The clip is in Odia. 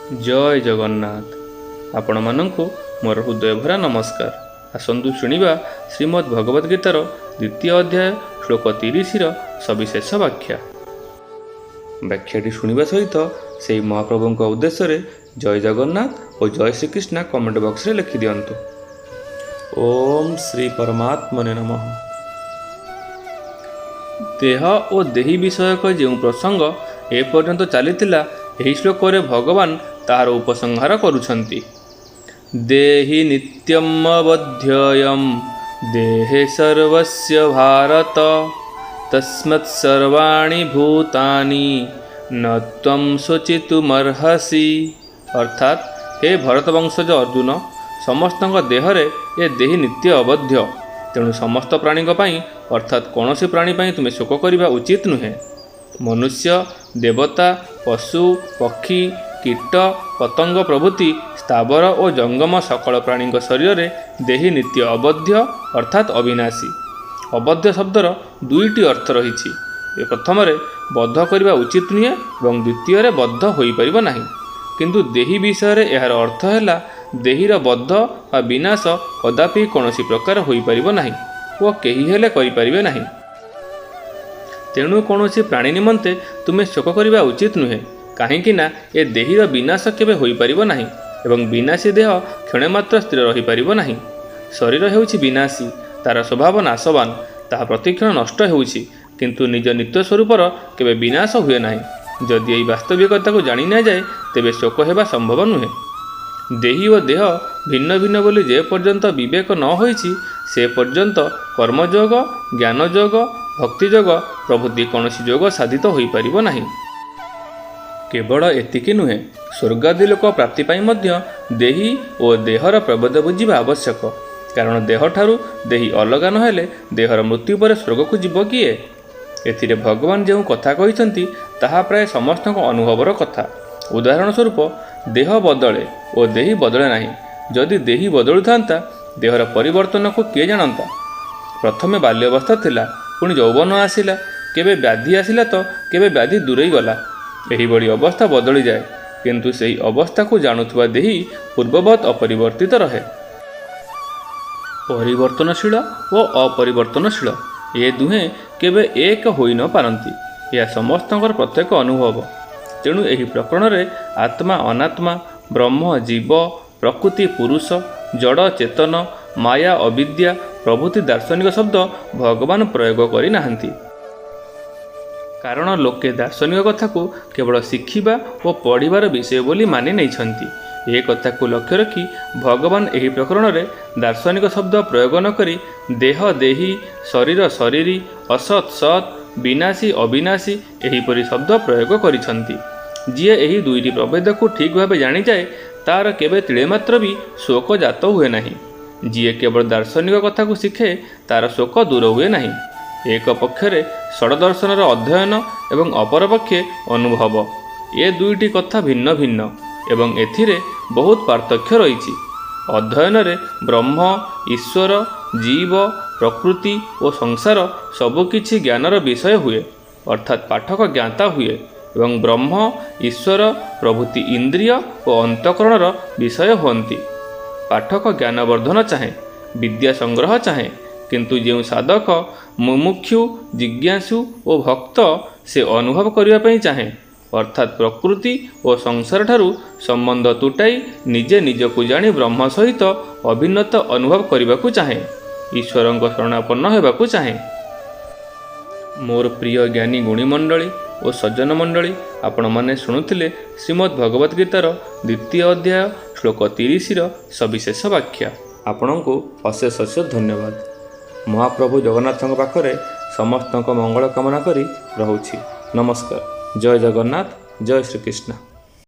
ଜୟ ଜଗନ୍ନାଥ। ଆପଣମାନଙ୍କୁ ମୋର ହୃଦୟଭରା ନମସ୍କାର। ଆସନ୍ତୁ ଶୁଣିବା ଶ୍ରୀମଦ୍ ଭଗବଦ ଗୀତାର ଦ୍ୱିତୀୟ ଅଧ୍ୟାୟ ଶ୍ଲୋକ 30ର ସବିଶେଷ ବ୍ୟାଖ୍ୟା। ବ୍ୟାଖ୍ୟାଟି ଶୁଣିବା ସହିତ ସେହି ମହାପ୍ରଭୁଙ୍କ ଉଦ୍ଦେଶ୍ୟରେ ଜୟ ଜଗନ୍ନାଥ ଓ ଜୟ ଶ୍ରୀକୃଷ୍ଣ କମେଣ୍ଟ ବକ୍ସରେ ଲେଖିଦିଅନ୍ତୁ। ଓମ୍ ଶ୍ରୀ ପରମାତ୍ମନେ ନମଃ। ଦେହ ଓ ଦେହୀ ବିଷୟକ ଯେଉଁ ପ୍ରସଙ୍ଗ ଏପର୍ଯ୍ୟନ୍ତ ଚାଲିଥିଲା, ଏହି ଶ୍ଲୋକରେ ଭଗବାନ ତାହାର ଉପସଂହାର କରୁଛନ୍ତି। ଦେହି ନିତ୍ୟମ୍ ଅବଧ୍ୟୟମ୍ ଦେହେ ସର୍ବସ୍ୟ ଭାରତ ତସ୍ମତ୍ ସର୍ବାଣି ଭୂତାନି ନ ତ୍ୱಂ ଶୋଚିତୁମର୍ହସି। ଅର୍ଥାତ୍ ହେ ଭରତବଂଶଜ ଅର୍ଜୁନ, ସମସ୍ତଙ୍କ ଦେହରେ ଏ ଦେହି ନିତ୍ୟ ଅବଧ୍ୟ। ତେଣୁ ସମସ୍ତ ପ୍ରାଣୀଙ୍କ ପାଇଁ, ଅର୍ଥାତ୍ କୌଣସି ପ୍ରାଣୀ ପାଇଁ ତୁମେ ଶୋକ କରିବା ଉଚିତ ନୁହେଁ। ମନୁଷ୍ୟ, ଦେବତା, ପଶୁ, ପକ୍ଷୀ, କୀଟ ପତଙ୍ଗ ପ୍ରଭୃତି ସ୍ଥାବର ଓ ଜଙ୍ଗମ ସକଳ ପ୍ରାଣୀଙ୍କ ଶରୀରରେ ଦେହି ନିତ୍ୟ ଅବଧ୍ୟ, ଅର୍ଥାତ୍ ଅବିନାଶୀ। ଅବଧ୍ୟ ଶବ୍ଦର ଦୁଇଟି ଅର୍ଥ ରହିଛି। ପ୍ରଥମରେ ବଧ କରିବା ଉଚିତ ନୁହେଁ ଏବଂ ଦ୍ୱିତୀୟରେ ବଦ୍ଧ ହୋଇପାରିବ ନାହିଁ। କିନ୍ତୁ ଦେହି ବିଷୟରେ ଏହାର ଅର୍ଥ ହେଲା ଦେହିର ବଦ୍ଧ ବା ବିନାଶ କଦାପି କୌଣସି ପ୍ରକାର ହୋଇପାରିବ ନାହିଁ ଓ କେହି ହେଲେ କରିପାରିବେ ନାହିଁ। ତେଣୁ କୌଣସି ପ୍ରାଣୀ ନିମନ୍ତେ ତୁମେ ଶୋକ କରିବା ଉଚିତ ନୁହେଁ, କାହିଁକି ନା ଏ ଦେହିର ବିନାଶ କେବେ ହୋଇପାରିବ ନାହିଁ ଏବଂ ବିନାଶୀ ଦେହ କ୍ଷଣେ ମାତ୍ର ସ୍ଥିର ରହିପାରିବ ନାହିଁ। ଶରୀର ହେଉଛି ବିନାଶୀ, ତାର ସ୍ୱଭାବ ନାଶବାନ, ତାହା ପ୍ରତିକ୍ଷଣ ନଷ୍ଟ ହେଉଛି, କିନ୍ତୁ ନିଜ ନିତ୍ୟ ସ୍ୱରୂପର କେବେ ବିନାଶ ହୁଏ ନାହିଁ। ଯଦି ଏହି ବାସ୍ତବିକତାକୁ ଜାଣି ନିଆଯାଏ, ତେବେ ଶୋକ ହେବା ସମ୍ଭବ ନୁହେଁ। ଦେହି ଓ ଦେହ ଭିନ୍ନ ଭିନ୍ନ ବୋଲି ଯେ ପର୍ଯ୍ୟନ୍ତ ବିବେକ ନ ହୋଇଛି, ସେ ପର୍ଯ୍ୟନ୍ତ କର୍ମଯୋଗ, ଜ୍ଞାନଯୋଗ, ଭକ୍ତିଯୋଗ ପ୍ରଭୃତି କୌଣସି ଯୋଗ ସାଧିତ ହୋଇପାରିବ ନାହିଁ। କେବଳ ଏତିକି ନୁହେଁ, ସ୍ୱର୍ଗାଦି ଲୋକ ପ୍ରାପ୍ତି ପାଇଁ ମଧ୍ୟ ଦେହି ଓ ଦେହର ପ୍ରଭେଦ ବୁଝିବା ଆବଶ୍ୟକ। କାରଣ ଦେହଠାରୁ ଦେହି ଅଲଗା ନହେଲେ ଦେହର ମୃତ୍ୟୁ ପରେ ସ୍ୱର୍ଗକୁ ଯିବ କିଏ? ଏଥିରେ ଭଗବାନ ଯେଉଁ କଥା କହିଛନ୍ତି, ତାହା ପ୍ରାୟ ସମସ୍ତଙ୍କ ଅନୁଭବର କଥା। ଉଦାହରଣ ସ୍ୱରୂପ, ଦେହ ବଦଳେ ଓ ଦେହି ବଦଳେ ନାହିଁ। ଯଦି ଦେହି ବଦଳୁଥାନ୍ତା, ଦେହର ପରିବର୍ତ୍ତନକୁ କିଏ ଜାଣନ୍ତା? ପ୍ରଥମେ ବାଲ୍ୟାବସ୍ଥା ଥିଲା, ପୁଣି ଯୌବନ ଆସିଲା, କେବେ ବ୍ୟାଧି ଆସିଲା ତ କେବେ ବ୍ୟାଧି ଦୂରେଇ ଗଲା। ଏହିଭଳି ଅବସ୍ଥା ବଦଳିଯାଏ, କିନ୍ତୁ ସେହି ଅବସ୍ଥାକୁ ଜାଣୁଥିବା ଦେହି ପୂର୍ବବତ୍ ଅପରିବର୍ତ୍ତିତ ରହେ। ପରିବର୍ତ୍ତନଶୀଳ ଓ ଅପରିବର୍ତ୍ତନଶୀଳ ଏ ଦୁହେଁ କେବେ ଏକ ହୋଇ ନ ପାରନ୍ତି। ଏହା ସମସ୍ତଙ୍କର ପ୍ରତ୍ୟକ୍ଷ ଅନୁଭବ। ତେଣୁ ଏହି ପ୍ରକରଣରେ ଆତ୍ମା ଅନାତ୍ମା, ବ୍ରହ୍ମ ଜୀବ, ପ୍ରକୃତି ପୁରୁଷ, ଜଡ଼ ଚେତନ, ମାୟା ଅବିଦ୍ୟା ପ୍ରଭୃତି ଦାର୍ଶନିକ ଶବ୍ଦ ଭଗବାନ ପ୍ରୟୋଗ କରିନାହାନ୍ତି। କାରଣ ଲୋକେ ଦାର୍ଶନିକ କଥାକୁ କେବଳ ଶିଖିବା ଓ ପଢ଼ିବାର ବିଷୟ ବୋଲି ମାନି ନେଇଛନ୍ତି। ଏ କଥାକୁ ଲକ୍ଷ୍ୟ ରଖି ଭଗବାନ ଏହି ପ୍ରକରଣରେ ଦାର୍ଶନିକ ଶବ୍ଦ ପ୍ରୟୋଗ ନ କରି ଦେହ ଦେହି, ଶରୀର ଶରୀରୀ, ଅସତ୍ ସତ୍, ବିନାଶୀ ଅବିନାଶୀ ଏହିପରି ଶବ୍ଦ ପ୍ରୟୋଗ କରିଛନ୍ତି। ଯିଏ ଏହି ଦୁଇଟି ପ୍ରଭେଦକୁ ଠିକ୍ ଭାବେ ଜାଣିଯାଏ, ତାର କେବେ ତିଳେମାତ୍ର ବି ଶୋକ ଜାତ ହୁଏ ନାହିଁ। ଯିଏ କେବଳ ଦାର୍ଶନିକ କଥାକୁ ଶିଖେ, ତାର ଶୋକ ଦୂର ହୁଏ ନାହିଁ। ଏକ ପକ୍ଷରେ ଷଡ଼ଦର୍ଶନର ଅଧ୍ୟୟନ ଏବଂ ଅପର ପକ୍ଷେ ଅନୁଭବ, ଏ ଦୁଇଟି କଥା ଭିନ୍ନ ଭିନ୍ନ ଏବଂ ଏଥିରେ ବହୁତ ପାର୍ଥକ୍ୟ ରହିଛି। ଅଧ୍ୟୟନରେ ବ୍ରହ୍ମ, ଈଶ୍ୱର, ଜୀବ, ପ୍ରକୃତି ଓ ସଂସାର ସବୁକିଛି ଜ୍ଞାନର ବିଷୟ ହୁଏ, ଅର୍ଥାତ୍ ପାଠକ ଜ୍ଞାତା ହୁଏ ଏବଂ ବ୍ରହ୍ମ, ଈଶ୍ୱର ପ୍ରଭୃତି ଇନ୍ଦ୍ରିୟ ଓ ଅନ୍ତଃକରଣର ବିଷୟ ହୁଅନ୍ତି। ପାଠକ ଜ୍ଞାନବର୍ଦ୍ଧନ ଚାହେଁ, ବିଦ୍ୟା ସଂଗ୍ରହ ଚାହେଁ, କିନ୍ତୁ ଯେଉଁ ସାଧକ ମୁମୁକ୍ଷୁ, ଜିଜ୍ଞାସୁ ଓ ଭକ୍ତ, ସେ ଅନୁଭବ କରିବା ପାଇଁ ଚାହେଁ, ଅର୍ଥାତ୍ ପ୍ରକୃତି ଓ ସଂସାରଠାରୁ ସମ୍ବନ୍ଧ ତୁଟାଇ ନିଜେ ନିଜକୁ ଜାଣି ବ୍ରହ୍ମ ସହିତ ଅଭିନ୍ନତା ଅନୁଭବ କରିବାକୁ ଚାହେଁ, ଈଶ୍ୱରଙ୍କ ଶରଣାପନ୍ନ ହେବାକୁ ଚାହେଁ। ମୋର ପ୍ରିୟ ଜ୍ଞାନୀ ଗୁଣୀମଣ୍ଡଳୀ ଓ ସଜ୍ଜନ ମଣ୍ଡଳୀ, ଆପଣମାନେ ଶୁଣୁଥିଲେ ଶ୍ରୀମଦ୍ ଭଗବଦ ଗୀତାର ଦ୍ୱିତୀୟ ଅଧ୍ୟାୟ ଶ୍ଲୋକ 30ର ସବିଶେଷ ବ୍ୟାଖ୍ୟା। ଆପଣଙ୍କୁ ଅଶେଷ ଅଶେଷ ଧନ୍ୟବାଦ। ମହାପ୍ରଭୁ ଜଗନ୍ନାଥଙ୍କ ପାଖରେ ସମସ୍ତଙ୍କ ମଙ୍ଗଳ କାମନା କରି ରହୁଛି। ନମସ୍କାର। ଜୟ ଜଗନ୍ନାଥ, ଜୟ ଶ୍ରୀକୃଷ୍ଣ।